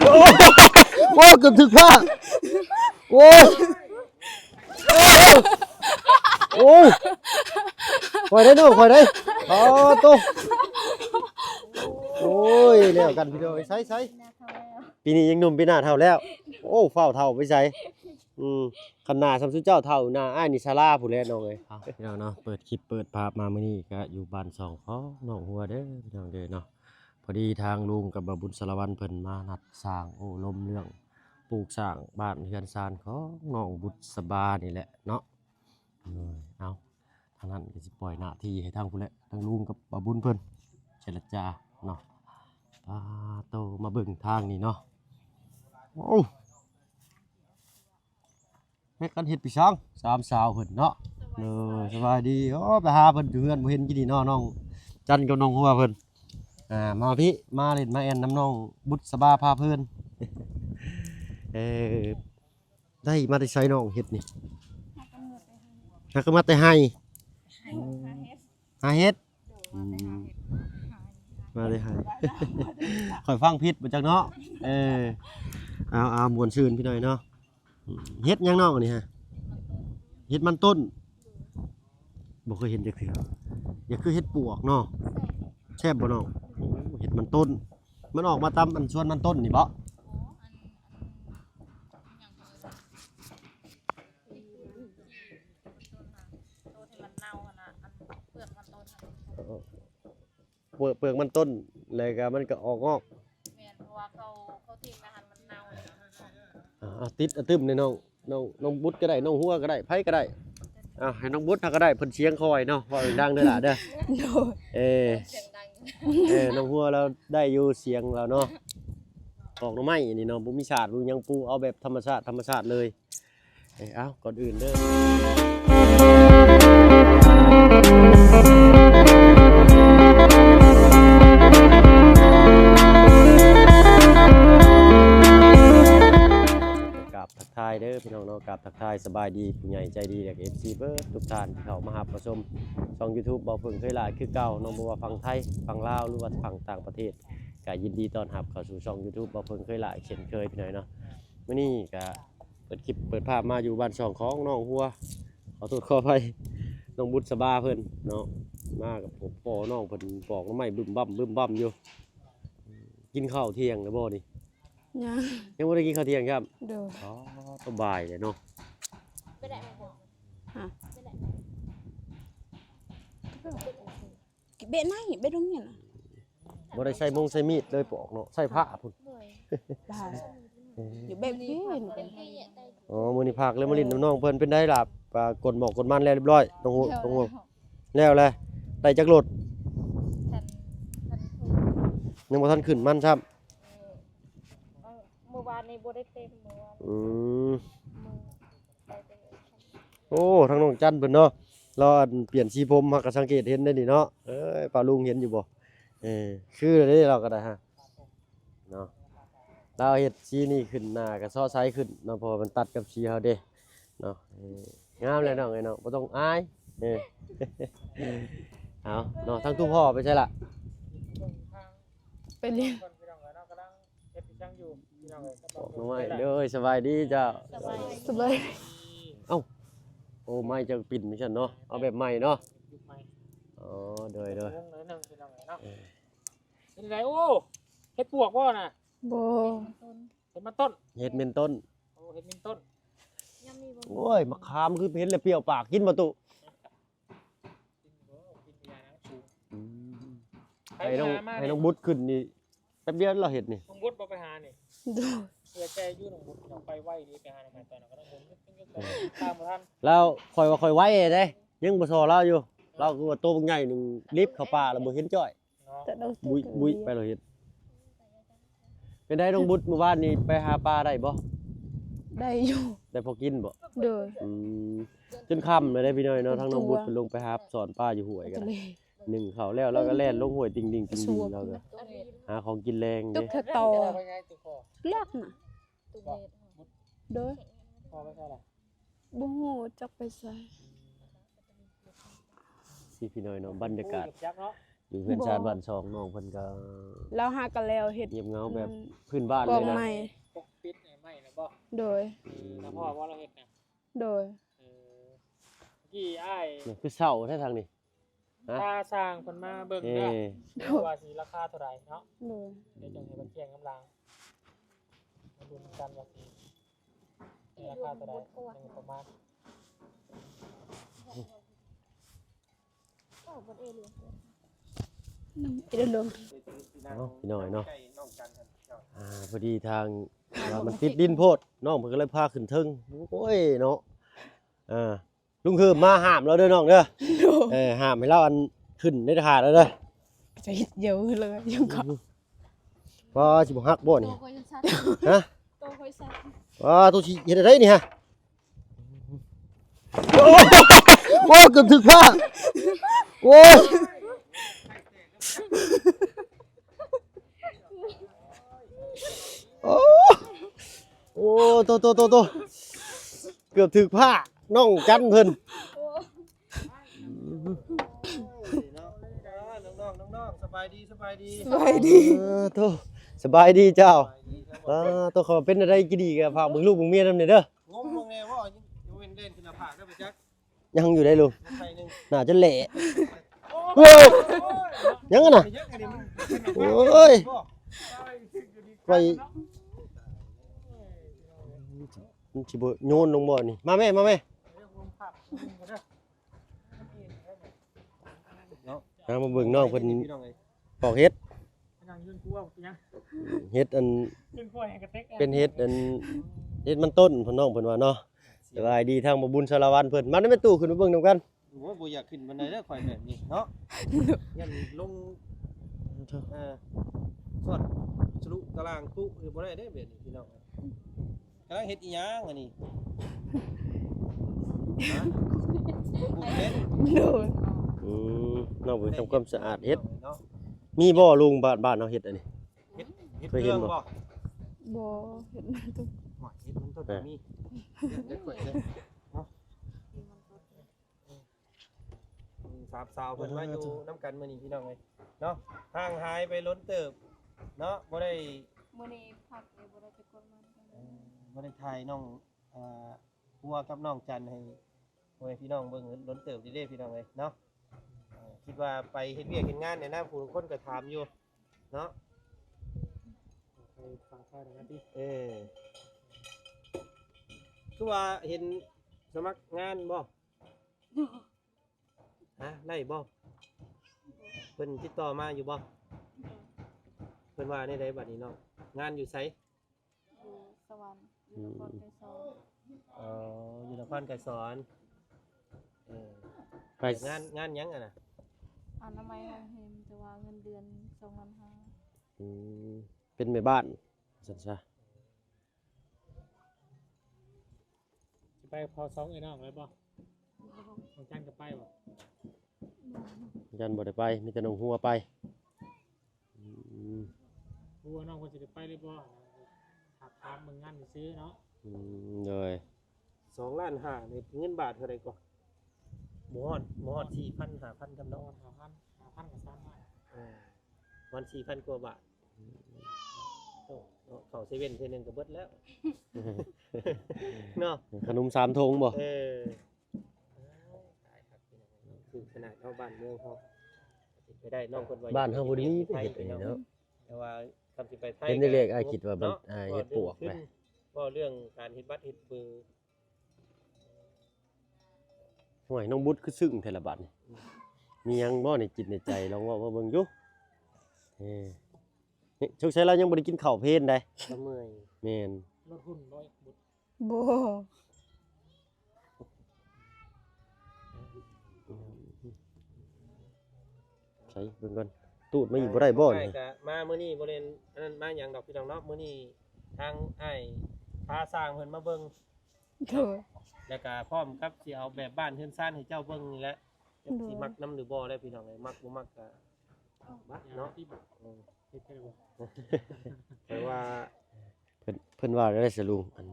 ໂອ້ ເກືອບຖືກຜ້າ ໂອ້ ໂອ້ ຂ້ອຍໄດ້ນ້ອງ ຂ້ອຍໄດ້ ອໍໂຕ ໂອ້ຍ ແລ້ວກັນພີ່ນ້ອງ ໃສໆ ປີນີ້ຍັງໜຸ່ມ ປີໜ້າເຖົ້າແລ້ວ ໂອ້ ຟ້າວເຖົ້າໄປໃສ ອືມ ຄັນໜ້າສ່ຳຊຸມເຈົ້າເຖົ້າ ໜ້າອ້າຍນິສາລາພຸ້ນແຫຼະນ້ອງເອີຍ. ເອົາ ພີ່ນ້ອງເນາະ ເປີດຄລິບເປີດພາບມາມື້ນີ້ກະຢູ່ບ້ານຊ່ອງຂອງນ້ອງຫົວເດີພີ່ນ້ອງເດີເນາະ. ພໍດີທາງລຸງກັບບ່າວບຸນສາລະວັນເພິ່ນມານັດສ້າງໂອ້ລົມເລື່ອງປູກສ້າງບ້ານເຮືອນຊານຂອງນ້ອງບຸດສະບານີ້ແຫຼະເນາະ. ເອີ ເອົາ ທາງນັ້ນກໍຊິປ່ອຍໜ້າທີ່ໃຫ້ທາງພຸ້ນແຫຼະ ທາງລຸງກັບບ່າວບຸນເພິ່ນເຈລະຈາເນາະ. ປາໂຕ ມາເບິ່ງທາງນີ້ເນາະ ໂອ້ ເຮັດກັນເຮັດປີຊ່າງ ສາມສາວເພິ່ນເນາະ. ເອີ ສະບາຍດີ ໂອ້ ໄປຫາເພິ່ນຢູ່ເຮືອນບໍ່ເຫັນ ກິນນີ້ເນາະ ນ້ອງຈັນກັບນ້ອງຫົວເພິ່ນ ອ່າ ມາພີ້ ມາຫຼິ້ນມາແອ່ນນຳນ້ອງບຸດສະບາພາເພີນ. ເອີ ໄດ້ມາແຕ່ໃສນ້ອງເຫັດນີ້? ຫາກໍມາແຕ່ໄຮ່ ຫາເຫັດ ອືມ ມາແຕ່ໄຮ່ ຂ້ອຍຟັງຜິດບໍ່ຈັກເນາະ. ເອີ ເອົາໆ ມ່ວນຊື່ນພີ່ນ້ອງເນາະ. ເຫັດຫຍັງນ້ອງອັນນີ້ຮະ? ເຫັດມັນຕົ້ນ ບໍ່ເຄີຍເຫັນຈັກເທື່ອ. ຢ່າຄືເຫັດປວກເນາະ. ແຊບບໍ່ນ້ອງ? ໂອ້ ເຫັດມັນຕົ້ນ ມັນອອກມາຕາມອັນສວນມັນຕົ້ນນີ້ບໍ່? ໂຕທີ່ມັນເນົ່າຫັ້ນນະ ອັນເປືອກມັນຕົ້ນຫັ້ນ ເປືອກ ເປືອກມັນຕົ້ນ ແລ້ວກໍມັນກໍອອກງອກ. ແມ່ນ ເພາະວ່າເຂົາ ເຂົາຖິ້ມໄວ້ຫັ້ນມັນເນົ່າແລ້ວ. ເອົາ ເອົາ ຕິດ ເອົາ ຕື່ມແດ່ນ້ອງ ນ້ອງ ນ້ອງບຸດກໍໄດ້ ນ້ອງຫົວກໍໄດ້ ໃຜກໍໄດ້. ເອົາ ໃຫ້ນ້ອງບຸດເຮົາກໍໄດ້ ເພິ່ນສຽງຄ່ອຍເນາະ ເວົ້າດັງໆເດີຫຼ້າເດີ. ໂດຍ ເອີ ສຽງດັງ ເອີ ນ້ອງຫົວລາວໄດ້ຢູ່ສຽງລາວເນາະ. ປອກໜໍ່ໄມ້ອັນນີ້ເນາະ ບໍ່ມີສາດບໍ່ມີຫຍັງປູ ເອົາແບບທຳມະຊາດ ທຳມະຊາດເລີຍ. ເອີ ເອົ້າ ກ່ອນອື່ນເດີ ກາບທັກທາຍເດີພີ່ນ້ອງເນາະ ກາບທັກທາຍສະບາຍດີຜູ້ໃຫຍ່ໃຈດີ ແລະ ເອັຟຊີເບິດທຸກທ່ານທີ່ເຂົ້າມາຮັບມາຊົມຊ່ອງຢູທູບເບົາເຜິ້ງເຄີຍຫຼ້າຄືເກົ່າເນາະ. ບໍ່ວ່າຝັ່ງໄທ ຝັ່ງລາວ ຫຼືວ່າຝັ່ງຕ່າງປະເທດ ກະຍິນດີຕ້ອນຮັບເຂົ້າສູ່ຊ່ອງຢູທູບເບົາເຜິ້ງເຄີຍຫຼ້າອີກເຊັ່ນເຄີຍພີ່ນ້ອງເນາະ. ມື້ນີ້ກະ ເປີດຄລິບເປີດພາບມາຢູ່ບ້ານຊ່ອງຂອງນ້ອງຫົວ ຂໍໂທດຂໍອະໄພ ນ້ອງບຸດສະບາເພິ່ນເນາະ. ມາກັບພໍ່ນ້ອງເພິ່ນປອກໜໍ່ໄມ້ບຶ້ມບັ້ມບຶ້ມບັ້ມຢູ່. ກິນເຂົ້າທ່ຽງແລ້ວບໍ່ນີ້? ຍັງ ຍັງບໍ່ໄດ້ກິນເຂົ້າທ່ຽງຊ້ຳ. ໂດຍ ອໍ ສະບາຍແລ້ວເນາະ. ຮະ ເບະໄນ ເບະໂຮງຮຽນນະ ບໍ່ໄດ້ໃຊ້ມົງໃຊ້ມີດເລີຍປອກເນາະ ໃຊ້ພ້າພຸ້ນ. ໂດຍ ຫຼາຍ ເອີ ຢູ່ແບບນີ້. ອໍ ມື້ນີ້ພັກເລີຍມາຫຼິ້ນນຳນ້ອງເພິ່ນ. ເປັນໄດລະ ອ່າ ກົນໝອກກົນມັນແລ້ວຮຽບຮ້ອຍ ນ້ອງໂຮ ນ້ອງໂຮ? ແລ້ວແຫຼະ. ໄດ້ຈັກໂລດ? ຍັງບໍ່ທັນຂຶ້ນມັນຊ້ຳ. ເອີ ເອີ ມື້ວານນີ້ບໍ່ໄດ້ເຕັມ ມື້ວານ. ອືມ ໂອ້ ທາງນ້ອງຈັນເພິ່ນເນາະ ລາວອັນປ່ຽນສີຜົມ ເຮົາກໍສັງເກດເຫັນໄດ້ນີ້ເນາະ. ເອີຍ ປ້າລຸງເຫັນຢູ່ບໍ່? ເອີ ຄືເດ້ ລາວກໍໄດ້ຮະເນາະ. ລາວເຮັດສີນີ້ຂຶ້ນ ໜ້າກໍຊໍໃສຂຶ້ນເນາະ ເພາະວ່າມັນຕັດກັບສີເຮົາເດ້ເນາະ. ເອີ ງາມແລ້ວນ້ອງເອີຍເນາະ ບໍ່ຕ້ອງອາຍ. ເອີ ເອົາເນາະ ທາງຕູ້ພໍ່ໄປໃສລະ? ໄປລຽນ ເຮັດອີ່ຫຍັງຢູ່ພີ່ນ້ອງເອີຍ? ປອກໜໍ່ໄມ້ເດີ. ສະບາຍດີເຈົ້າ. ສະບາຍ ສະບາຍ. ເອົ້າ ໂອ້ ໄມ້ເຈົ້າປິ້ນຈັ່ງຊັ້ນເນາະ ເອົາແບບໃໝ່ເນາະ. ອໍ ໂດຍ ໂດຍ. ເປັນໃດ? ໂອ້ ເຮັດປວກບໍ່ນະ? ບໍ່ ເຮັດມັນຕົ້ນ ເຮັດເມັນຕົ້ນ. ໂອ້ ເຮັດເມັນຕົ້ນ. ໂອ້ຍ ໝາກຂາມຄືເຫັນແລ້ວປ່ຽວປາກ ກິນບໍ່ຕຸ? ໃຫ້ນ້ອງ ໃຫ້ນ້ອງບຸດຂຶ້ນນີ້ ແປັບດຽວລາວເຮັດນີ້. ນ້ອງບຸດບໍ່ໄປຫານີ້? ໂດຍ ເຊື່ອໃຈຢູ່ນ້ອງບຸດ ນ້ອງໄປໄວເດ້ ໄປຫານ້ອງໄມ້ຕອນນັ້ນກໍນ້ອງບຸດ ຕາມບໍ່ທັນ. ລາວ ຂ້ອຍວ່າຂ້ອຍໄວເດ້ ຍັງບໍ່ຊໍລາວຢູ່. ລາວຄືວ່າໂຕບັກໃຫຍ່ໜຶ່ງ ລິບເຂົ້າປ່າແລ້ວບໍ່ເຫັນຈ້ອຍ ເນາະ ບຸ້ຍໆໄປລາວເຮັດ. ເປັນໃດນ້ອງບຸດ ມື້ວານນີ້ໄປຫາປາໄດ້ບໍ່? ໄດ້ຢູ່ ໄດ້ພໍກິນບໍ່? ໂດຍ. ອືມ ຈົນຄ່ຳແລ້ວເດ້ພີ່ນ້ອງເນາະ ທາງນ້ອງບຸດເພິ່ນລົງໄປຫາສອນປາຢູ່ຫ້ວຍກັນ ໜຶ້ງເຂົ້າແລ້ວ ລາວກໍແລ່ນລົງຫ້ວຍຕິ່ງໆ ຕິ່ງໆ ລາວກໍຫາຂອງກິນແລງເດ້. ຕົກແຖວຕໍ່ ເລິກນະ. ໂດຍ ບໍ່ຮູ້ຈັກໄປໃສ. ຊີ້ພີ່ນ້ອງເນາະ ບັນຍາກາດ ໂອ້ ເນາະ ຢູ່ເຮືອນຊານບ້ານຊ່ອງ ນ້ອງເພິ່ນກໍ ລາວຫາກໍແລ້ວເຮັດ ຮຽບເຫງົາແບບພື້ນບ້ານເລີຍນະ ກອງໄມ້ ປົກປິດໃຫ້ໄມ້ນະບໍ່? ໂດຍ ອືມ ນະພໍ່ບໍ່ລາວເຮັດນະ? ໂດຍ ເອີ ກີ້ອ້າຍ ນີ້ຄືເຊົາແທ້ທາງນີ້ ຮະ ຖ້າຊ່າງເພິ່ນມາເບິ່ງເດີ ເອີ ວ່າຊິລາຄາເທົ່າໃດເນາະ ໂດຍ ດຽວຈັ່ງໃຫ້ເພິ່ນແຈ້ງນຳຫຼັງ ມາລຸ້ນກັນວ່າຊິລາຄາເທົ່າໃດ ປະມານ ເອົາ ພີ່ນ້ອງເນາະ ອ່າ ພໍດີທາງວ່າມັນຕິດດິນໂພດ ນ້ອງເພິ່ນກໍເລີຍພາຂຶ້ນເທິງ ໂອ້ຍເນາະ ອ່າ ລຸງເຮີມມາຫ້າມລາວເດີນ້ອງເດີ ໂດຍ ເອີ ຫ້າມໃຫ້ລາວອັນຂຶ້ນໃນຖາດລາວເດີ ຈະເຮັດເຍົວເລີຍຍັງກໍ ວ່າຊິບໍ່ຮັກບໍ່ນີ້ ໂຕຂ້ອຍສັ່ນ ຮະ ໂຕຂ້ອຍສັ່ນ ວ່າໂຕຊິເຮັດໄດ້ນີ້ຮະ ໂອ້ ໂອ້ ເກືອບຖືກຜ້າ ໂອ້ຍ ໂອ້ ໂອ້ ໂຕ ໂຕ ໂຕ ໂຕ ເກືອບຖືກຜ້ານ້ອງຈັນເພິ່ນ ນ້ອງໆ ນ້ອງໆ ສະບາຍດີ ສະບາຍດີ ສະບາຍດີ ເອີ ໂຕ ສະບາຍດີເຈົ້າ ອ່າ ໂຕ ເຂົາເປັນແນວໃດ ກິນດີກໍຝາກເບິ່ງລູກເບິ່ງເມຍນຳແດ່ເດີ ງົມເບິ່ງແດ່ບໍ່ ຍັງເວັ້ນເດ້ນຂຶ້ນໜ້າຜາກໄດ້ບໍ່ຈັກ ຍັງຢູ່ໄດ໋ລຸງ ໜ້າຈະແຫຼະ ໂອ້ຍ ຍັງຫັ້ນນະ ໂອ້ຍ ຂ້ອຍ ມັນຊິບໍ່ໂຍນລົງບໍ່ນີ້ ມາແມ່ ມາແມ່ ເນາະ ເອົາມາເບິ່ງນ້ອງເພິ່ນ ປອກເຫັດ ເຫັດອັນ ເປັນເຫັດອັນ ເຫັດມັນຕົ້ນ ເພິ່ນ ນ້ອງເພິ່ນວ່າເນາະ ສະບາຍດີທາງບໍ່ບຸນສາລະວັນເພິ່ນ ມານຳແມ່ຕູ້ຂຶ້ນໄປເບິ່ງນຳກັນ ໂອ້ຍ ບໍ່ຢາກຂຶ້ນປານໃດເດີ ຂ້ອຍແບບນີ້ເນາະ ຢ້ານລົງ ເອີ ສອດທະລຸຕາລ່າງຕຸ ບໍ່ໄດ້ເດ້ແບບນີ້ພີ່ນ້ອງ ກຳລັງເຮັດອີ່ຫຍັງອັນນີ້ ຮະ ປຸງເປັນ ໂດຍ ອືມ ນ້ອງເພິ່ນທຳຄວາມສະອາດເຫັດ ເນາະ ມີບໍ່ລຸງ ບ້ານ ບ້ານເຮົາເຮັດອັນນີ້ ເຫັດ ເຫັດເຄືອງບໍ່? ບໍ່ ເຫັດມັນຕົ້ນ ເຫັດມັນຕົ້ນກໍມີ ເຫັດໄດ້ຂ້ອຍເດ້ ເນາະ ອືມ ສາມສາວເພິ່ນມາຢູ່ນຳກັນມື້ນີ້ພີ່ນ້ອງເອີຍເນາະ ຫ່າງຫາຍໄປດົນເຕີບເນາະ ບໍ່ໄດ້ ມື້ນີ້ພັກເລີຍ ບໍ່ໄດ້ໄປກວດງານ ເອີ ບໍ່ໄດ້ຖ່າຍນ້ອງ ເອີ ຄົວກັບນ້ອງຈັນໃຫ້ພໍ່ແມ່ພີ່ນ້ອງເບິ່ງດົນເຕີບເດ້ພີ່ນ້ອງເອີຍເນາະ ເອີ ຄິດວ່າໄປເຮັດວຽກເຮັດງານແດ່ນະ ຜູ້ຄົນກໍຖາມຢູ່ເນາະ ໄປຝາກໄວ້ນະຕິ ເອີ ຄືວ່າເຫັນສະໝັກງານບໍ່? ຮະ ໄດ້ບໍ່? ເພິ່ນຕິດຕໍ່ມາຢູ່ບໍ່? ເພິ່ນວ່າແນວໃດບັດນີ້ນ້ອງ? ງານຢູ່ໃສ? ຢູ່ສະຫວັນ ຢູ່ນະຄອນໄກສອນ ອໍ ຢູ່ນະຄອນໄກສອນ ເອີ ໄປ ງານ ງານຫຍັງຫັ້ນນະ? ອະນາໄມໂຮງແຮມ ແຕ່ວ່າເງິນເດືອນສອງລ້ານຫ້າ ອືມ ເປັນແມ່ບ້ານວ່າຊັ້ນຊະ. ຊິໄປເຂົ້າສອງເອື້ອຍນ້ອງເລີຍບໍ່? ບໍ່ ນ້ອງຈັນກໍໄປບໍ່? ນ້ອງຈັນບໍ່ໄດ້ໄປ ມີແຕ່ນ້ອງຫົວໄປ. ອືມ ບໍ່ຮູ້ວ່ານ້ອງເພິ່ນຊິໄດ້ໄປຫຼືບໍ່ ຖາມເບິ່ງງານຊື່ໆເນາະ. ອືມ ໂດຍ ສອງລ້ານຫ້ານີ້ເງິນບາດເທົ່າໃດກໍ? ບໍ່ຮອດ ບໍ່ຮອດສີ່ພັນ ຫ້າພັນ ຈຳເນາະ. ບໍ່ຮອດຫ້າພັນ ຫ້າພັນກໍສາມລ້ານ ເອີ ປະມານສີ່ພັນກວ່າບາດ. ໂອ້ ເນາະ ເຂົ້າເຊເວັນເທື່ອໜຶ່ງກໍເບິດແລ້ວເນາະ ຂະໜົມສາມຖົງບໍ່? ເອີ ຕາຍຄັກ ຄືຂະໜາດເຮົາບ້ານເມືອງເຮົາ ເປັນໄປໄດ້ ນ້ອງເພິ່ນວ່າ ບ້ານເຮົາບໍ່ໄດ້ມີເຮັດອັນນີ້ເນາະ ແຕ່ວ່າຄັນຊິໄປໄທ ເຫັນແລກໆ ອ້າຍຄິດວ່າມັນ ເນາະ ອ້າຍເຮັດປວກໄປ ເວົ້າເລື່ອງການເຮັດບັດເຮັດເບີ ຫ້ວຍ ນ້ອງບຸດຄືຊຶ້ງແທ້ລະບາດນີ້ ອືມ ມີຫຍັງບໍ່ໃນຈິດໃນໃຈ ລອງເວົ້າມາເບິ່ງຢູ່. ເອີ ນີ້ ສົງໄສລາວຍັງບໍ່ໄດ້ກິນເຂົ້າເພນໃດ ລາວເມື່ອຍ. ແມ່ນ ລົດຫຸ່ນບໍ່ບຸດ? ບໍ່ ໃສເບິ່ງກ່ອນ ຕູດມາອີກບໍ່ໄດ້ບໍ່ນີ້? ກໍມາມື້ນີ້ບໍ່ແມ່ນອັນນັ້ນມາຫຍັງດອກພີ່ນ້ອງເນາະ ມື້ນີ້ທາງອ້າຍພາຊ່າງເພິ່ນມາເບິ່ງ ໂດຍ ແລ້ວກໍພ້ອມກັບຊິເອົາແບບບ້ານເຮືອນຊານໃຫ້ເຈົ້າເບິ່ງນີ້ແຫຼະ ຈັກ ໂດຍ ຊິມັກນຳຫຼືບໍ່ແຫຼະພີ່ນ້ອງເອີຍ ມັກບໍ່ມັກກໍບັດເນາະ. ເອີ ເຮັດໄດ້ບໍ່? ແຕ່ວ່າເພິ່ນ ເພິ່ນວ່າໄດ້ສະລຸງ ອັນ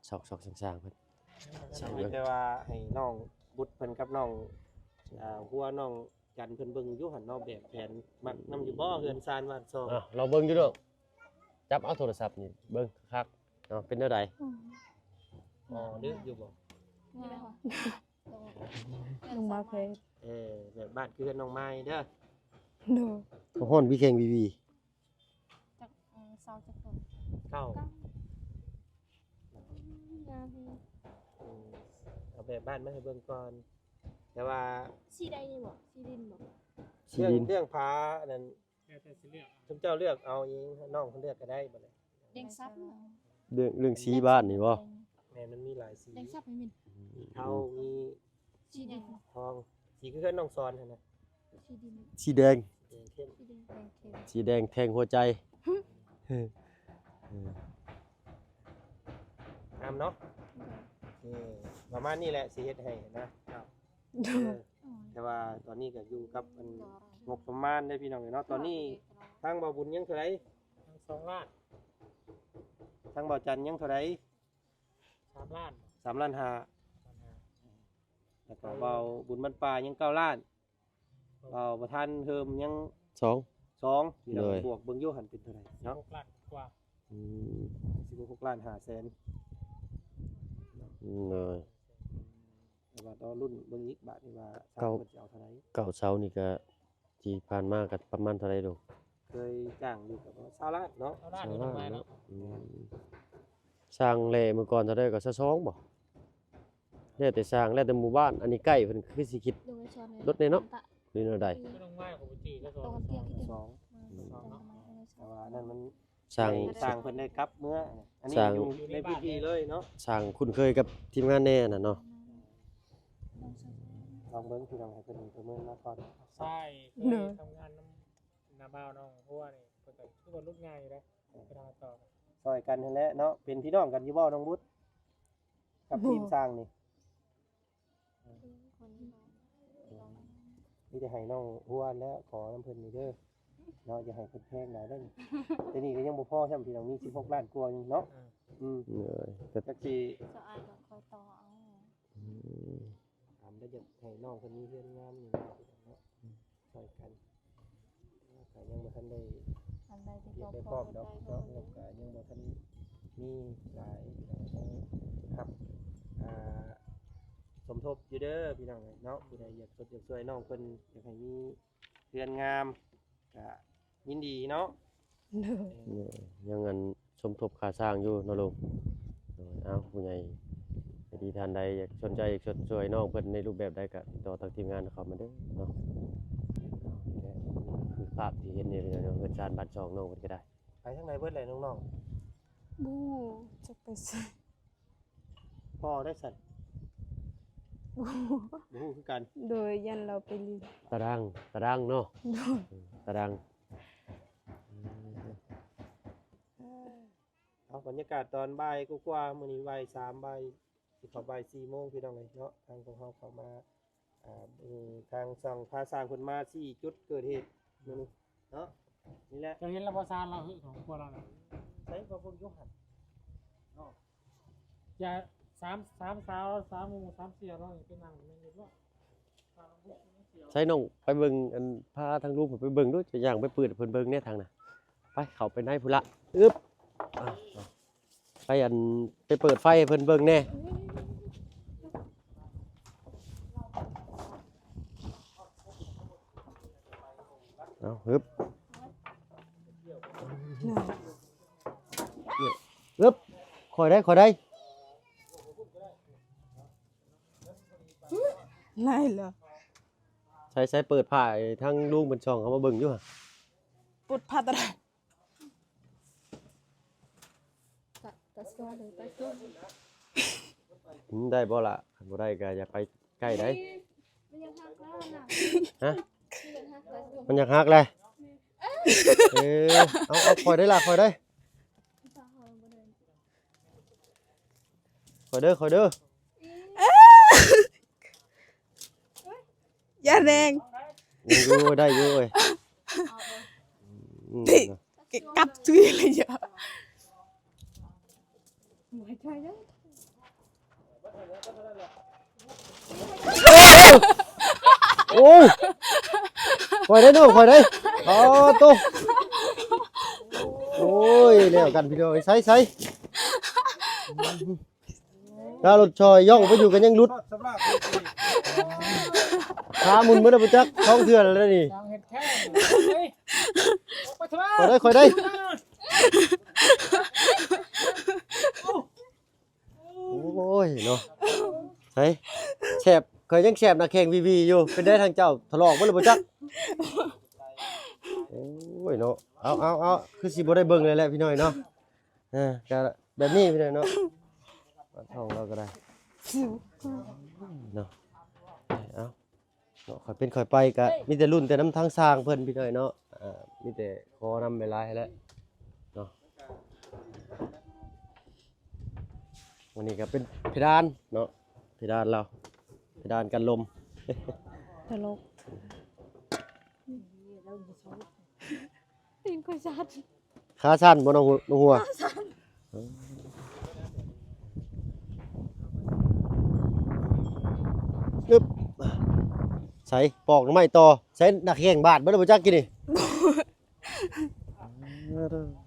ຊອກໆ ສ້າງໆ ເພິ່ນ ແຕ່ວ່າໃຫ້ນ້ອງບຸດເພິ່ນກັບນ້ອງ ອ່າ ຫົວນ້ອງ ກັນເພິ່ນເບິ່ງຢູ່ຫັ້ນເນາະ ແບບແຜນ ມັກນຳຢູ່ບໍ່ ເຮືອນຊານບ້ານຊ່ອງ? ອ້າວ ລອງເບິ່ງຢູ່ເດີ ຈັບເອົາໂທລະສັບນີ້ເບິ່ງຄັກໆເນາະ ເປັນແນວໃດ? ອໍ ດຶກຢູ່ບໍ່? ນ້ອງມາແພງ ເອີ ແບບບ້ານຄືເຮືອນນ້ອງມາຍເດີ. ໂດຍ ຮ້ອນວີແຂງວີວີ. ຈັກ ເອີ ເສົາຈັກຕົ້ນ? ເກົ້າ. ງາມແຮງ. ເອີ ເອົາແບບບ້ານມາໃຫ້ເບິ່ງກ່ອນ ແຕ່ວ່າ ສີໃດນີ້ບໍ່? ສີດິນບໍ່? ເລື່ອງ ສີດິນ ເລື່ອງຜ້າອັນນັ້ນ ແລ້ວແຕ່ຊິເລືອກ ຊຸມເຈົ້າເລືອກເອົາເອງ ນ້ອງເພິ່ນເລືອກກໍໄດ້ບັດນີ້. ແດງສັບເນາະ ເລື່ອງ ເລື່ອງສີບ້ານນີ້ບໍ່? ແມ່ນ ມັນມີຫຼາຍສີ ແດງສັບ ມີເທົາ ມີສີແດງ ທອງ ສີຄືເຮືອນນ້ອງສອນຫັ້ນນະ ສີດິນ ສີແດງ ແດງເຂັ້ມ ສີແດງ ແດງເຂັ້ມ ສີແດງແທງຫົວໃຈ ງາມເນາະ. ໂອເຄ ປະມານນີ້ແຫຼະ ຊິເຮັດໃຫ້ນະ ເອີ ແຕ່ວ່າຕອນນີ້ກໍຢູ່ກັບອັນງົບປະມານເດ້ພີ່ນ້ອງເນາະ. ຕອນນີ້ທາງບ່າວບຸນຍັງເທົ່າໃດ? ທາງສອງລ້ານ ທາງບ່າວຈັນຍັງເທົ່າໃດ? ສາມລ້ານ ສາມລ້ານຫ້າ ສາມລ້ານຫ້າ ແລ້ວກໍບ່າວບຸນບ້ານປ່າຍັງເກົ້າລ້ານ ບ່າວປະທານເຮີມຍັງສອງ ສອງ ພີ່ນ້ອງ ໂດຍ ບວກເບິ່ງຢູ່ຫັ້ນເປັນເທົ່າໃດເນາະ? ສິບຫົກລ້ານກວ່າ ອືມ ສິບຫົກລ້ານຫ້າແສນ ໂດຍ ແຕ່ວ່າລໍລຸ້ນເບິ່ງອີກບາດນີ້ວ່າ ເກົ້າ ເພິ່ນຊິເອົາເທົ່າໃດ? ເກົ້າເສົານີ້ກະ ທີ່ຜ່ານມາກໍປະມານເທົ່າໃດລູກ? ເຄີຍຈ້າງຢູ່ກໍປະມານຊາວລ້ານເນາະ ຊາວລ້ານເນາະ ອືມ ຊ່າງແຫຼະມື້ກ່ອນເທົ່າໃດກໍຊາວສອງບໍ່? ແລ້ວແຕ່ຊ່າງ ແລ້ວແຕ່ໝູ່ບ້ານ ອັນນີ້ໃກ້ເພິ່ນຄືຊິຄິດລົດແດ່ເນາະ ຫຼືແນວໃດ? ສອງ ແຕ່ວ່າອັນນັ້ນມັນ ຊ່າງ ຊ່າງເພິ່ນໄດ້ກັບເມືອ ອັນນີ້ຢູ່ໃນພື້ນທີ່ເລີຍເນາະ ຊ່າງຄຸ້ນເຄີຍກັບທີມງານແດ່ຫັ້ນນະເນາະ ລອງເບິ່ງພີ່ນ້ອງ ໃຫ້ເພິ່ນປະເມີນມາກ່ອນ. ຊາຍເຄີຍທຳງານນຳນ້າບ່າວນ້ອງຫົວນີ້ ເພິ່ນກໍຄືວ່າຫຼຸດງ່າຍຢູ່ເດ້ ເວລາຕໍ່ ຊ່ອຍກັນຫັ້ນແຫຼະເນາະ ເປັນພີ່ນ້ອງກັນຢູ່ບໍ່ນ້ອງບຸດ ກັບທີມຊ່າງນີ້? ມີແຕ່ໃຫ້ນ້ອງຫົວແຫຼະ ຂໍນຳເພິ່ນນີ້ເດີເນາະ ຢ່າໃຫ້ເພິ່ນແພງຫຼາຍເດີ ແຕ່ນີ້ກໍຍັງບໍ່ພໍຊ້ຳ ພີ່ນ້ອງ ມີສິບຫົກລ້ານກວ່າຢູ່ເນາະ ອືມ ເອີ ກໍຈັກຊິ ສະອາຍກໍຄ່ອຍຕໍ່ເອົາ ອືມ ຖາມແລ້ວຢາກໃຫ້ນ້ອງເພິ່ນມີເຮືອນງາມນີ້ເນາະ ອືມ ຊ່ອຍກັນ ກໍຍັງບໍ່ທັນໄດ້ ອັນໃດທີ່ ວຽກໄດ້ພ້ອມດອກເນາະ ແລ້ວກໍຍັງບໍ່ທັນມີຫຼາຍ ຍັງຮັບ ອ່າ ສົມທົບຢູ່ເດີພີ່ນ້ອງເອີຍເນາະ ຜູ້ໃດຢາກຊົດຢາກຊ່ວຍນ້ອງເພິ່ນ ຢາກໃຫ້ມີເຮືອນງາມ ກະຍິນດີເນາະ ໂດຍ ເອີ ຍັງອັນ ສົມທົບຄ່າສ້າງຢູ່ເນາະລຸງ ໂດຍ ເອົາ ຜູ້ໃຫຍ່ໃຈດີທ່ານໃດຢາກສົນໃຈ ຢາກຊ່ວຍນ້ອງເພິ່ນໃນຮູບແບບໃດ ກໍຕິດຕໍ່ທາງທີມງານເຂົ້າມາເດີເນາະ ເອົາ ນີ້ແຫຼະ ຄືພາບທີ່ເຫັນນີ້ ເຮືອນຊານບ້ານຊ່ອງນ້ອງເພິ່ນກໍໄດ້ ໄປທາງໃດເບິດແຫຼະນ້ອງໆ ບໍ່ຮູ້ ຈັກໄປໃສ ພໍ່ໄດ້ສັນ ບໍ່ຮູ້ ບໍ່ຮູ້ຄືກັນ ໂດຍ ຢ້ານລາວໄປຫຼິ້ນ ຕາດາງ ຕາດາງເນາະ ໂດຍ ຕາດາງ ເອົາ ບັນຍາກາດຕອນບ່າຍກວ່າໆ ມື້ນີ້ບ່າຍສາມ ບ່າຍ ຊິເຂົ້າບ່າຍສີ່ໂມງ ພີ່ນ້ອງເອີຍເນາະ ທາງພວກເຮົາເຂົ້າມາ ອ່າ ເບິ່ງທາງຊ່ອງ ພາຊ່າງເພິ່ນມາຊີ້ຈຸດເກີດເຫດມື້ນີ້ເນາະ ນີ້ແຫຼະ ເຈົ້າເຫັນແລ້ວບໍ່ ຊານລາວຫຶຂອງຄົວລາວນະ ໃສ ກໍເບິ່ງຢູ່ຫັ້ນເນາະ ຢ່າ ສາມ ສາມສາວ ສາມໝູ່ ສາມເສີ່ຍເນາະ ໄປນັ່ງແມ່ນຢູ່ເນາະ ໃສນ້ອງໄປເບິ່ງ ອັນ ພາທາງລຸງເພິ່ນໄປເບິ່ງດູ ຈະຍ່າງໄປເປີດໃຫ້ເພິ່ນເບິ່ງແດ່ທາງນະ ໄປ ເຂົ້າໄປໃນພຸ້ນລະ ອຶບ ອ່າ ໄປ ອັນ ໄປເປີດໄຟໃຫ້ເພິ່ນເບິ່ງແດ່ ເອົາ ຮຶບ ຮຶບ ຂ້ອຍໄດ້ ຂ້ອຍໄດ້ ໄດ້ແລ້ວ ໃສ ໃສ ເປີດຜ້າໃຫ້ທາງລຸງເພິ່ນສ່ອງເຂົ້າມາເບິ່ງຢູ່ຫະ ເປີດຜ້າຕົວໃດ? ຕາ ຕາຊວນເດີ ຕາຊວນ ອືມ ໄດ້ບໍ່ລະ? ຄັນບໍ່ໄດ້ກໍຢ່າໄປໃກ້ໃດ໋. ມັນຢາກຫັກແລ້ວນະ ຮະ? ມັນຢາກຫັກແລ້ວ ມັນຢາກຫັກແລ້ວ. ເອີ ເອົາ ເອົາ ຂ້ອຍໄດ້ລະ ຂ້ອຍໄດ້ ຂ້ອຍເດີ ຂ້ອຍເດີ. ຢ່າແຮງ ຍັງຢູ່ ໄດ້ຢູ່ເອີຍ ອືມ ຕິ ກັບຖືເລີຍ ໂອ້ ໂອ້ ຂ້ອຍໄດ້ນ້ອງ ຂ້ອຍໄດ້. ອໍ ໂຕ ໂອ້ຍ ແລ້ວກັນພີ່ນ້ອງ. ໃສ ໃສ ຖ້າລົດຊ່ອຍຍ່ອງໄປຢູ່ກໍຍັງຫຼຸດ. ຂາໝຸ່ນເບິດແລ້ວບໍ່ຈັກ ສອງເທື່ອແລ້ວນີ້. ຂ້ອຍໄດ້ ຂ້ອຍໄດ້. ໂອ້ຍເນາະ ໃສ ແສບ ຂ້ອຍຍັງແສບໜ້າແຂ້ງວີໆຢູ່. ເປັນໄດທາງເຈົ້າ ຖະຫຼອກເບິດແລ້ວບໍ່ຈັກ? ໂອ້ຍເນາະ ເອົາ ເອົາ ເອົາ ຄືຊິບໍ່ໄດ້ເບິ່ງເລີຍແຫຼະພີ່ນ້ອງເນາະ. ເອີ ກະແບບນີ້ພີ່ນ້ອງເນາະ ເອົາ ເຮົາກໍໄດ້ເນາະ ເອົາ. ເນາະ ຄ່ອຍເປັນຄ່ອຍໄປ ກະມີແຕ່ລຸ້ນແຕ່ນຳທາງຊ່າງເພິ່ນພີ່ນ້ອງເນາະ. ເອີ ມີແຕ່ຂໍນຳຫຼາຍໆແຫຼະເນາະ. ອັນນີ້ກໍເປັນເພດານເນາະ ເພດານລາວ ເພດານກັນລົມ. ຕະຫຼົກ ຕີນຂ້ອຍສັ່ນ. ຂາສັ່ນບໍ່ ນ້ອງຫົວ? ຂາສັ່ນ. ອຶບ ໃສ່ ປອກໜໍ່ໄມ້ຕໍ່. ໃສ່ ໜ້າແຂ້ງບາດເບິດແລ້ວບໍ່ຈັກກີ້ນີ້.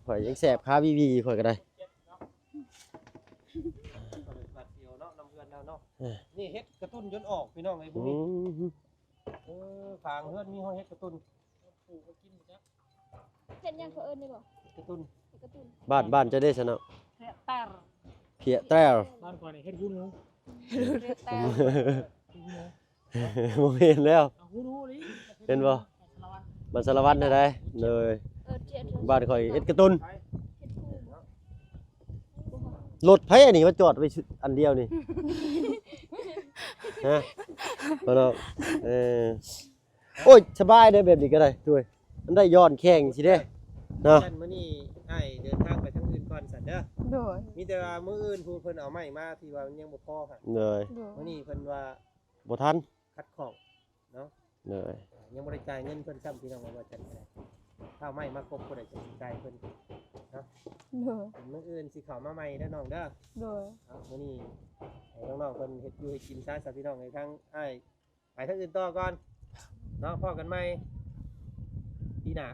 ຂ້ອຍຍັງແສບຂາວີໆ ຂ້ອຍກໍໄດ້. ຫວາດສຽວເນາະ ນຳເຮືອນລາວເນາະ. ເອີ ນີ້ເຫັດກະຕຸ້ນຈົນອອກ ພີ່ນ້ອງເອີຍ ອືມ ເອີ ຂ້າງເຮືອນມີຮອຍເຫັດກະຕຸ້ນ. ເຫັດຫຍັງເຂົາເອີ້ນນີ້ບໍ່? ກະຕຸ້ນ ກະຕຸ້ນ. ບ້ານ ບ້ານເຈົ້າເດ້ຊັ້ນເນາະ? ເພຍແຕຣ ເພຍແຕຣ. ບ້ານຂ້ອຍນີ້ເຫັດຫູໜູ. ເພຍແຕຣ ຫູໜູ ບໍ່ແມ່ນແລ້ວ. ເອົາຫູໜູນີ້ ເຫັນບໍ່? ບ້ານສາລະວັນຫັ້ນໃດ. ໂດຍ ເອີ ເຈົ້າ ບ້ານຂ້ອຍເຫັດກະຕຸ້ນ. ເຫັດຫູ ລົດໃຜອັນນີ້ມາຈອດໄວ້ອັນດຽວນີ້? ຮະ ບໍ່ເນາະ ເອີ. ໂອ້ຍ ສະບາຍເດ້ ແບບນີ້ກໍໄດ້ ໂດຍ ມັນໄດ້ຢ່ອນແຂ້ງຊີ້ເດ້ເນາະ. ຊັ້ນມື້ນີ້ອ້າຍເດີນທາງໄປທາງອື່ນກ່ອນຊັ້ນເດີ. ໂດຍ ມີແຕ່ວ່າມື້ອື່ນຜູ້ເພິ່ນເອົາໄມ້ມາທີ່ວ່າມັນຍັງບໍ່ພໍຫັ້ນ. ໂດຍ ໂດຍ ມື້ນີ້ເພິ່ນວ່າບໍ່ທັນ ຂັດຂ້ອງເນາະ. ໂດຍ ຍັງບໍ່ໄດ້ຈ່າຍເງິນເພິ່ນຊ້ຳ ພີ່ນ້ອງ ວ່າຊັ້ນກໍໄດ້. ຖ້າເອົາໄມ້ມາຄົບ ຜູ້ໃດຈະຈ່າຍເພິ່ນເນາະ. ໂດຍ ມື້ອື່ນຊິເຂົ້າມາໃໝ່ເດີນ້ອງເດີ. ໂດຍ ເອົາ ມື້ນີ້ໃຫ້ນ້ອງໆເພິ່ນເຮັດຢູ່ເຮັດກິນຊະ ຊະ ພີ່ນ້ອງເອີຍ. ທາງອ້າຍ ໄປທາງອື່ນຕໍ່ກ່ອນເນາະ ພໍ້ກັນໃໝ່ປີໜ້າ.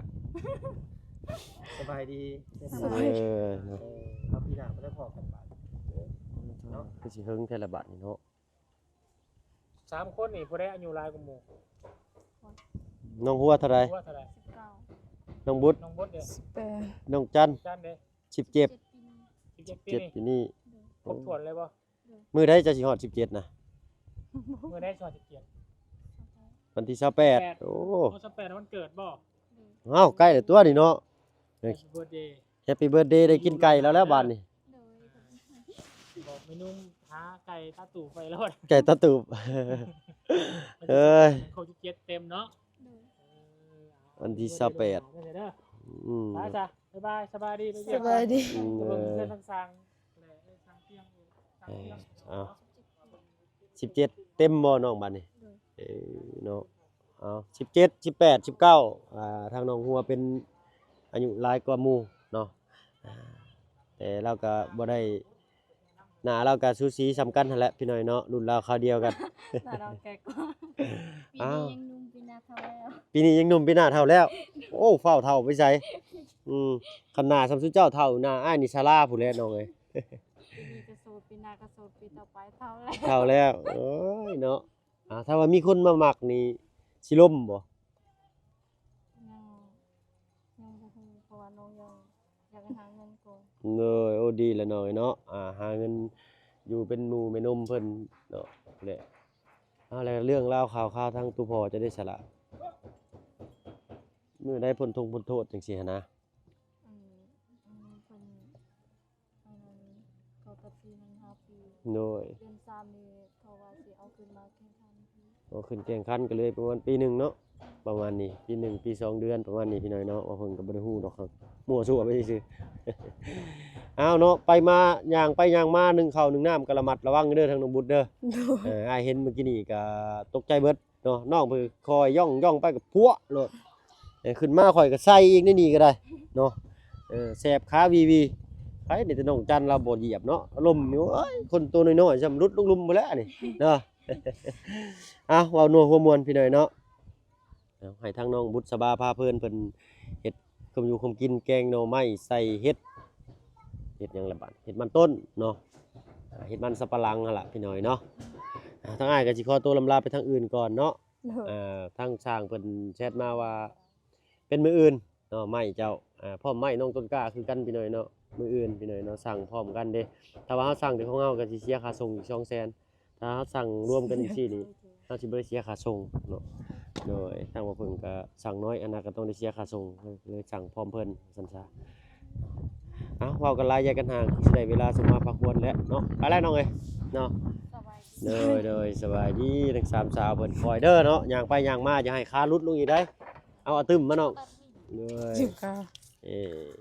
ສະບາຍດີ ສະບາຍດີ. ເອີ ເນາະ ເອີ ເອົາ ປີໜ້າບໍ່ໄດ້ພໍ້ກັນບາດເນາະ. ຄືຊິເຫິງແທ້ລະບາດນີ້ເນາະ. ສາມຄົນນີ້ຜູ້ໃດອາຍຸຫຼາຍກວ່າໝູ່? ນ້ອງຫົວເທົ່າໃດ? ຫົວເທົ່າໃດ? ສິບເກົ້າ. ນ້ອງບຸດ? ນ້ອງບຸດເດ້? ສິບແປດ. ນ້ອງຈັນ? ຈັນເດ້? ສິບເຈັດ. ສິບເຈັດປີນີ້. ຄົບຖ້ວນເລີຍບໍ່? ມື້ໃດເຈົ້າຊິຮອດສິບເຈັດນະ? ມື້ໃດຊິຮອດສິບເຈັດ? ວັນທີຊາວແປດ. ແປດ. ໂອ້ ໂອ້ ຊາວແປດວັນເກີດບໍ່? ເອົ້າ ໃກ້ແລ້ວຕົວນີ້ເນາະ. ແຮບປີເບີດເດ. ແຮບປີເບີດເດ ໄດ້ກິນໄກ່ແລ້ວແຫຼະບາດນີ້. ໂດຍ ບອກແມ່ນຸ່ມຫາໄກ່ຕາຕູບໄປໂລດ ໄກ່ຕາຕູບ. ເອີຍ ຄົບສິບເຈັດເຕັມເນາະ. ໂດຍ ເອີ ເອົາ ວັນທີຊາວແປດ. ເດີ ອືມ ໄປຊະ ບາຍບາຍ ສະບາຍດີ ໄປວຽກ ສະບາຍດີ. ອືມ ເອີ ເບິ່ງເຮືອນທາງຊ່າງ ເອີ ເອົາ ສິບເຈັດເຕັມບໍ່ນ້ອງບາດນີ້? ໂດຍ ເອີ ເນາະ ເອົາ ສິບເຈັດ ສິບແປດ ສິບເກົ້າ. ອ່າ ທາງນ້ອງຫົວເປັນອາຍຸຫຼາຍກວ່າໝູ່ເນາະ ອ່າ ແຕ່ລາວກໍບໍ່ໄດ້ ໜ້າລາວກໍສູສີສ່ຳກັນຫັ້ນແຫຼະພີ່ນ້ອງເນາະ ລຸ້ນລາວຄາວດຽວກັນ. ໜ້າລາວແກ່ກວ່າ. ອ້າວ ປີນີ້ຍັງໜຸ່ມ ປີໜ້າເຖົ້າແລ້ວ. ປີນີ້ຍັງໜຸ່ມ ປີໜ້າເຖົ້າແລ້ວ. ໂອ້ ຟ້າວເຖົ້າໄປໃສ? ອືມ ຄັນໜ້າສ່ຳຊຸມເຈົ້າເຖົ້າ ໜ້າອ້າຍນີ້ຊະລາພຸ້ນແຫຼະນ້ອງເອີຍ. ປີນີ້ກໍໂສດ ປີໜ້າກໍໂສດ ປີຕໍ່ໄປເຖົ້າແລ້ວ ເຖົ້າແລ້ວ. ໂອ້ຍເນາະ ອ່າ ຖ້າວ່າມີຄົນມາມັກນີ້ ຊິລົມບໍ່? ຍັງ ຍັງບໍ່ຮູ້ ເພາະວ່ານ້ອງຍັງ ຢາກໄປຫາເງິນກ່ອນ. ໂດຍ ໂອ້ ດີແລ້ວນ້ອງເອີຍເນາະ ອ່າ ຫາເງິນຢູ່ເປັນໝູ່ແມ່ນົມເພິ່ນເນາະແຫຼະ. ເອົາ ແລ້ວເລື່ອງລາວຂ່າວຄາວທາງຕູ່ພໍ່ເຈົ້າໄດ້ສະລະ ມື້ໃດພົ້ນທົງພົ້ນໂທດຈັ່ງຊີ້ຫັ້ນນະ? ອັນ ອັນນີ້ເພິ່ນ ອັນນັ້ນ ເຂົາຕັດສິນໃຫ້ຫ້າປີ. ໂດຍ ເດືອນສາມນີ້ເຂົາວ່າຊິເອົາຂຶ້ນມາແຂ່ງຂັນອີກ. ເອົາຂຶ້ນແຂ່ງຂັນກໍເລີຍປະມານປີໜຶ່ງເນາະ ປະມານນີ້ ປີໜຶ່ງ ປີສອງເດືອນປະມານນີ້ພີ່ນ້ອງເນາະ ວ່າເພິ່ນກໍບໍ່ໄດ້ຮູ້ດອກ ເຮົາມົ້ວຊົ່ວໄປຊື່ໆ. ເອົາເນາະ ໄປມາ ຍ່າງໄປຍ່າງມາ ໜຶ້ງເຂົ້າໜຶ້ງນ້ຳກໍລະມັດລະວັງເດີ ທາງນ້ອງບຸດເດີ. ໂດຍ ເອີ ອ້າຍເຫັນມື້ກີ້ນີ້ກໍຕົກໃຈເບິດ ເນາະ ນ້ອງເພິ່ນຄ່ອຍຍ່ອງໆໄປກໍພົວະໂລດ. ເອີ ຂຶ້ນມາຂ້ອຍກໍໃສ່ອີກໃນນີ້ກໍໄດ້ເນາະ. ເອີ ແສບຂາວີໆ ໃຜນີ້ແຕ່ນ້ອງຈັນລາວບໍ່ຢຽບເນາະ ລົ້ມຢູ່. ໂອ້ຍ ຄົນໂຕນ້ອຍໆ ສ່ຳຫຼຸດລົງລຸ່ມພຸ້ນແຫຼະນີ້ເນາະ. ເອົາ ເວົ້ານົວຫົວມ່ວນພີ່ນ້ອງເນາະ. ໃຫ້ທາງນ້ອງບຸດສະບາພາເພີນ ເພິ່ນເຮັດຄວາມຢູ່ຄວາມກິນ ແກງໜໍ່ໄມ້ໃສ່ເຫັດ ເຫັດຫຍັງລະບາດ ເຫັດມັນຕົ້ນເນາະ ອ່າ ເຫັດມັນສຳປະຫຼັງຫັ້ນລະພີ່ນ້ອງເນາະ. ອ່າ ທາງອ້າຍກໍຊິຂໍຕົວລຳລາໄປທາງອື່ນກ່ອນເນາະ. ໂດຍ ອ່າ ທາງຊ່າງເພິ່ນແຊັດມາວ່າ ເປັນມື້ອື່ນເນາະ ໄມ້ເຈົ້າ ອ່າ ພ້ອມໄມ້ນ້ອງຕົ້ນກ້າຄືກັນພີ່ນ້ອງເນາະ. ມື້ອື່ນພີ່ນ້ອງເນາະ ສັ່ງພ້ອມກັນເດ້ ຖ້າວ່າເຮົາສັ່ງແຕ່ຂອງເຮົາກໍຊິເສຍຄ່າສົ່ງອີກສອງແສນ ຖ້າເຮົາສັ່ງລວມກັນຈັ່ງຊີ້ນີ້ ເຮົາຊິບໍ່ໄດ້ເສຍຄ່າສົ່ງເນາະ. ໂດຍ ທາງບ່າວເຜິ້ງກໍສັ່ງນ້ອຍ ອັນນັ້ນກໍຕ້ອງໄດ້ເສຍຄ່າສົ່ງ ເລີຍສັ່ງພ້ອມເພິ່ນວ່າຊັ້ນຊະ. ເອົ້າ ເວົ້າກັນຫຼາຍຢາກກັນຫ່າງ ຄືຊິໄດ້ເວລາສົມມາພາຄວນແລ້ວເນາະ. ໄປແລ້ວນ້ອງເອີຍເນາະ. ໂດຍ ໂດຍ ສະບາຍດີທັງສາມສາວເພິ່ນ ຄ່ອຍເດີເນາະ ຍ່າງໄປຍ່າງມາ ຢ່າໃຫ້ຂາຫຼຸດລົງອີກໄດ໋. ເອົາອາຕຶມມານ້ອງ. ໂດຍ ເອີ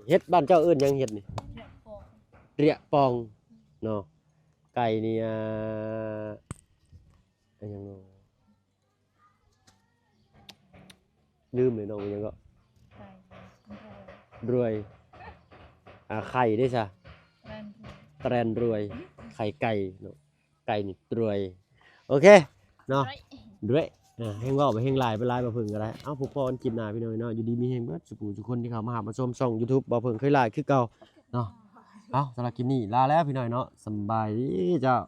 ເຫັດບ້ານເຈົ້າເອີ້ນຫຍັງ ເຫັດນີ້? ເຣຍປອງເນາະ. ໄກ່ນີ້ ອ່າ ອີຫຍັງເນາະ ລືມເລີຍນ້ອງ ອີຫຍັງເກາະ? ໄກ່ ລວຍ ອ່າ ໄຂ່ເດ້ຊະ? ແຕຣນລວຍ ໄຂ່ໄກ່ເນາະ. ໄກ່ນີ້ລວຍ ໂອເຄເນາະ ລວຍ ອ່າ ແຮງເວົ້າໄປແຮງຫຼາຍໄປຫຼາຍ ບ່າວເຜິ້ງກໍໄດ້. ເອົ້າ ພົບພໍ້ກັນຄລິບໜ້າພີ່ນ້ອງເນາະ. ຢູ່ດີມີແຮງເບິດສູ່ຜູ້ສູ່ຄົນທີ່ເຂົ້າມາຮັບມາຊົມຊ່ອງຢູທູບບ່າວເຜິ້ງເຄີຍຫຼາຍຄືເກົ່າເນາະ. ເອົ້າ ສຳລັບຄລິບນີ້ລາແລ້ວພີ່ນ້ອງເນາະ ສຳບາຍດີເຈົ້າ.